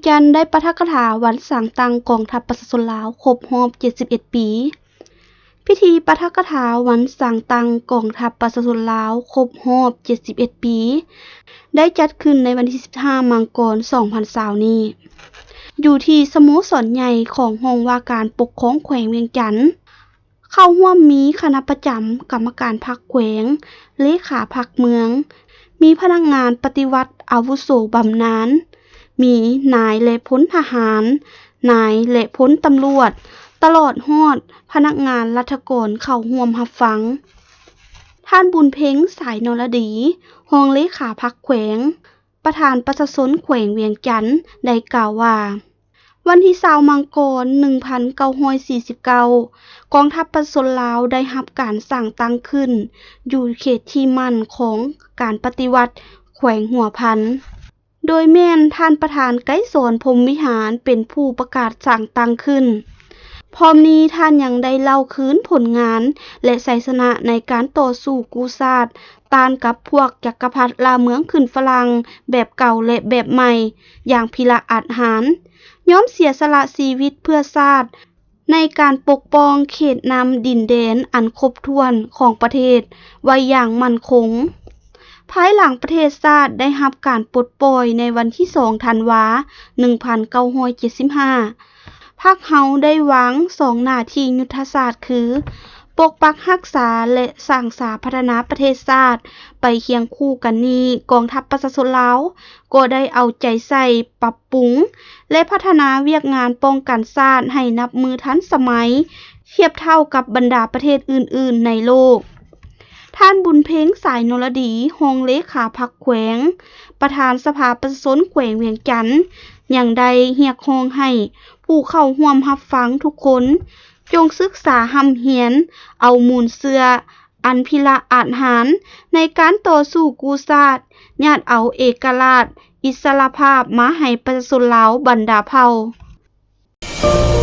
ຈັນໄດ້ປາຖະກະຖາວັນສ້າງຕັ້ງກອງທັບປະຊາຊົນລາວຄົບຮອບເຈັດສິບເອັດປີ. ພິທີປາຖະກະຖາວັນສ້າງຕັ້ງກອງທັບປະຊາຊົນລາວຄົບຮອບເຈັດສິບເອັດປີ ໄດ້ຈັດຂຶ້ນໃນວັນທີສິບຫ້າ ມັງກອນ ສອງພັນຊາວນີ້ ຢູ່ທີ່ສະໂມສອນໃຫຍ່ຂອງຫ້ອງວ່າການປົກຄອງແຂວງວຽງຈັນ. ເຂົ້າຮ່ວມມີຄະນະປະຈຳ, ກຳມະການພັກແຂວງ, ເລຂາພັກເມືອງ, ມີພະນັກງານປະຕິວັດອາວຸໂສບຳນານ, ມີນາຍ ແລະ ພົນທະຫານ, ນາຍ ແລະ ພົນຕຳຫຼວດ, ຕະຫຼອດຮອດພະນັກງານລັດຖະກອນເຂົ້າຮ່ວມຮັບຟັງ. ທ່ານ ບຸນເພັງ ສາຍນໍລະດີ, ຮອງເລຂາພັກແຂວງ, ປະທານປະຊາຊົນແຂວງວຽງຈັນ ໄດ້ກ່າວວ່າ ວັນທີຊາວ ມັງກອນ ໜຶ່ງພັນເກົ້າຮ້ອຍສີ່ສິບເກົ້າ ກອງທັບປະຊາຊົນລາວໄດ້ຮັບການສ້າງຕັ້ງຂຶ້ນຢູ່ເຂດທີ່ໝັ້ນຂອງການປະຕິວັດແຂວງຫົວພັນ ໂດຍແມ່ນທ່ານປະທານໄກຣສອນ ພົມວິຫານ ເປັນຜູ້ປະກາດສ້າງຕັ້ງຂຶ້ນ. ພ້ອມນີ້ທ່ານຍັງໄດ້ເລົ່າຄືນຜົນງານ ແລະ ໄຊຊະນະໃນການຕໍ່ສູ້ກູ້ຊາດ ຕ້ານກັບພວກຈັກກະພັດລ່າເມືອງຂຶ້ນຝຣັ່ງແບບເກົ່າ ແລະ ແບບໃໝ່ຢ່າງພິລະອາດຫານ, ຍອມເສຍສະຫຼະຊີວິດເພື່ອຊາດໃນການປົກປ້ອງເຂດນ້ຳດິນແດນອັນຄົບຖ້ວນຂອງປະເທດໄວ້ຢ່າງໝັ້ນຄົງ. ພາຍຫຼັງປະເທດຊາດໄດ້ຮັບການປົດປ່ອຍໃນວັນທີສອງ ທັນວາ ໜຶ່ງພັນເກົ້າຮ້ອຍເຈັດສິບຫ້າ ພັກເຮົາໄດ້ວາງສອງໜ້າທີ່ຍຸດທະສາດຄື ປົກປັກຮັກສາ ແລະ ສ້າງສາພັດທະນາປະເທດຊາດໄປຄຽງຄູ່ກັນນີ້, ກອງທັບປະຊາຊົນລາວກໍໄດ້ເອົາໃຈໃສ່ປັບປຸງ ແລະ ພັດທະນາວຽກງານປ້ອງກັນຊາດໃຫ້ນັບມື້ທັນສະໄໝ ທຽບເທົ່າກັບບັນດາປະເທດອື່ນໆໃນໂລກ. ທ່ານ ບຸນເພັງ ສາຍນົລະດີ ຮອງເລຂາພັກແຂວງ, ປະທານສະພາປະຊາຊົນແຂວງວຽງຈັນ ຍັງໄດ້ຮຽກຮ້ອງໃຫ້ຜູ້ເຂົ້າຮ່ວມຮັບຟັງທຸກຄົນ ຈົ່ງສຶກສາຮ່ຳຮຽນເອົາມູນເຊື່ອອັນພິລະອາດຫານໃນການຕໍ່ສູ້ກູ້ຊາດ, ຍາດເອົາເອກະລາດ, ອິດສະລະພາບມາໃຫ້ປະຊາຊົນລາວບັນດາເຜົ່າ.